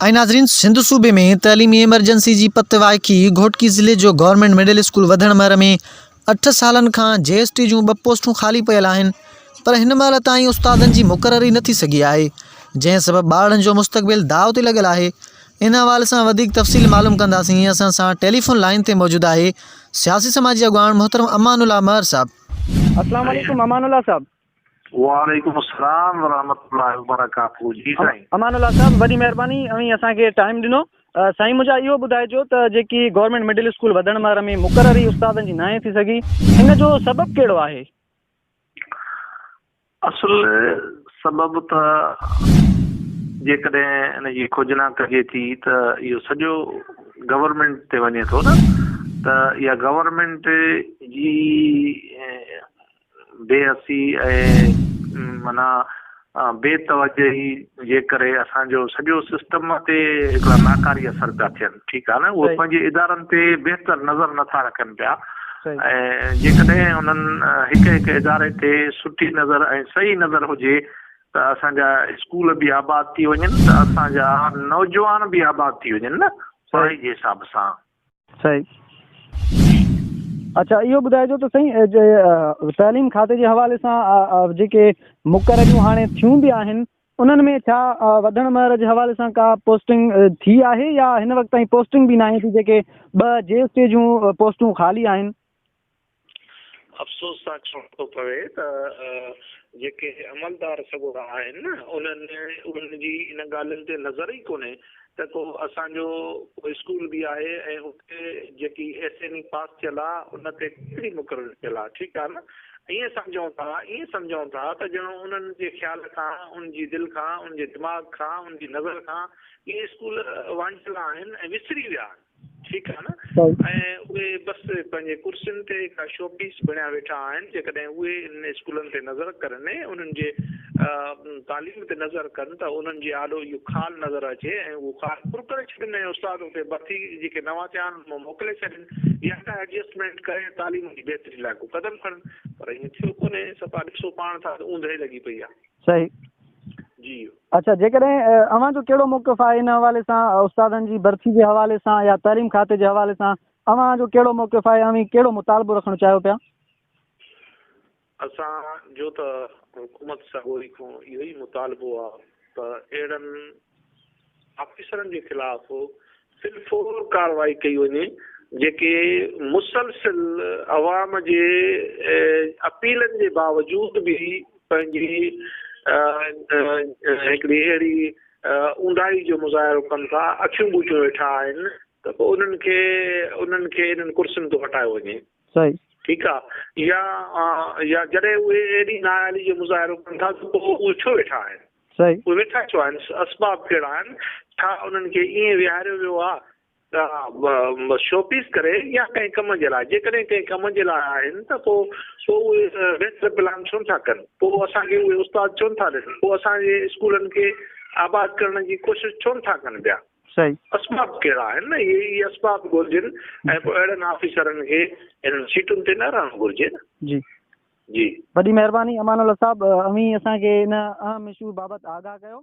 ۽ ناظرين سنڌ صوبي ۾ تعليمي ايمرجنسي جي پت وائکي گهوٽڪي ضلعي جو گورنمينٽ مڊل اسڪول وڌڻ مهر ۾ اٺ سالن کان جي ايس ٽي جون ٻه پوسٽون خالي پيل آهن پر هن مهل تائين استادن جي مقرري نه ٿي سگهي آهي جنهن سبب ٻارڙن جو مستقبل داء تي لڳل آهي ان حوالي سان وڌيڪ تفصيل معلوم ڪنداسين اسان سان ٽيليفون لائين تي موجود آهي سياسي سماجي اڳواڻ محترم امان الله مهر صاحب. السلام عليڪم امان الله صاحب. وعليڪم السلام ورحمة الله وبرڪاته جي سائين. امان الله صاحب وڏي مهرباني اوهين اسان کي ٽائيم ڏنو سائين منهنجا اهو ٻڌائجو ته جيڪي گورنمينٽ مڊل اسڪول وڌڻ مهر ۾ مقرري استادن جي ناهي ٿي سگهي ان جو سبب ڪهڙو آهي؟ اصل سبب ته جيڪڏهن ان جي کوجنا ڪجي ٿي ته اهو سڄو گورنمينٽ تي وڃي ٿو نه ته اها گورنمينٽ جي بي حسي ۽ معنيٰ بي توجهي جي ڪري اسان جو سڄو سسٽم تي هڪڙا ناڪاري اثر پيا ٿين ٺيڪ آهي نه اهي پنهنجي ادارن تي بهتر نظر نٿا رکن پيا ۽ جيڪڏهن انهن هڪ هڪ اداري تي سٺي نظر ۽ صحيح نظر هجي ته اسان جا اسڪول به آباد ٿي وڃن ته اسان جا نوجوان به آباد ٿي وڃن نه پڙهائي جي حساب سان. صحيح اڇا اهو ٻڌائجو ته سائين تعليم کاتي جي حوالي سان جيڪي مقرريون هاڻي ٿيون به آهن انهن ۾ ڇا وڌڻ مهر جي حوالي سان ڪا پوسٽنگ ٿي آهي يا هن وقت تائين پوسٽنگ به ناهي ٿي جيڪي ٻه جي ايس ٽي جون پوسٽون خالي آهن. افسوس سان چوڻو ٿو پوي ته جيڪي عملدار سڳورا آهن نه انهن انهن جي ان ڳالهين تي نظر ئي ڪونهي ته ڪو اسان جو ڪو اسڪول به آهي ۽ اتي جيڪي ايس اين اي پاس ٿيل آ ان تي ڪيتري مقرري ٿيل آ ٺيڪ آ نه ائين سمجهون ٿا ائين سمجهون ٿا ته ڄڻ انهن جي خيال کان ان جي دل کان ان جي دماغ کان ان جي نظر کان اهي اسڪول وانجهيل آهن ۽ وسري ويا آهن. ٺيڪ آهي نه ۽ اهي بس پنهنجي ڪرسين تي هڪڙا شو پيس بڻيا ويٺا آهن جيڪڏهن اهي انهن اسڪولن تي نظر ڪرن انهن جي تعليم تي نظر ڪن ته انهن جي آڏو اهو خال نظر اچي ۽ اهو خال پر ڪري ڇڏين ۽ استاد اتي ڀرتي جيڪي نوان ٿيا آهن انهن مان موڪلي ڇڏين يا ڪا ايڊجسٽمينٽ ڪري تعليم جي بهتري لاء ڪو قدم کڻن پر ائين ٿيو ڪونهي صفا ڏسو پاڻ ٿا ته اوندهه لڳي پئي آهي. صحيح. جي. اڇا جيڪڏهن اوهان جو ڪهڙو موقف آهي ان حوالي سان استادن جي ڀرتي جي حوالي سان يا تعليم کاتي جي حوالي سان اوهان جو ڪهڙو موقف آهي اوهين ڪهڙو مطالبو رکڻ چاهيو پيا؟ اسان جو ته حڪومت سڳوري کان اهو ئي مطالبو آ ته اهڙن آفيسرن جي خلاف في الفور ڪارروائي ڪئي وڃي جيڪي مسلسل عوام جي اپيلن جي باوجود به پنهنجي هڪڙي اهڙي اونداهي جو مظاهرو ڪن ٿا، اکيون ٻوٽيون ويٺا آهن ته پوء انهن کي انهن کي انهن ڪرسين تان هٽايو وڃي. صحيح. ٺيڪ آ يا يا جڏهن اهي اهڙي نااهلي جو مظاهرو ڪن ٿا ته پوء اهي ڇو ويٺا آهن؟ صحيح. اهي ويٺا ڇو آهن؟ اسباب ڪهڙا آهن؟ ڇا انهن کي ائين ويهاريو ويو آ ته شو پيس ڪري يا ڪنهن ڪم جي لاء؟ جيڪڏهن ڪنهن ڪم جي لاء آهن ته پوء پوء اهي بهتر پلان ڇو نٿا ڪن؟ پوء اسان کي اهي استاد ڇو نٿا ڏين؟ پوء اسان جي اسڪولن کي آباد ڪرڻ جي ڪوشش ڇو نٿا ڪن پيا؟ صحيح. اسباب ڪهڙا آهن نه اهي ئي اسباب ڳولجن ۽ پوء اهڙن آفيسرن کي انهن سيٽن تي نه رهڻ گهرجي نه. جي. جي. وڏي مهرباني امان الله صاحب اوهين اسان کي ان اهم اشو بابت آگاهه ڪيو.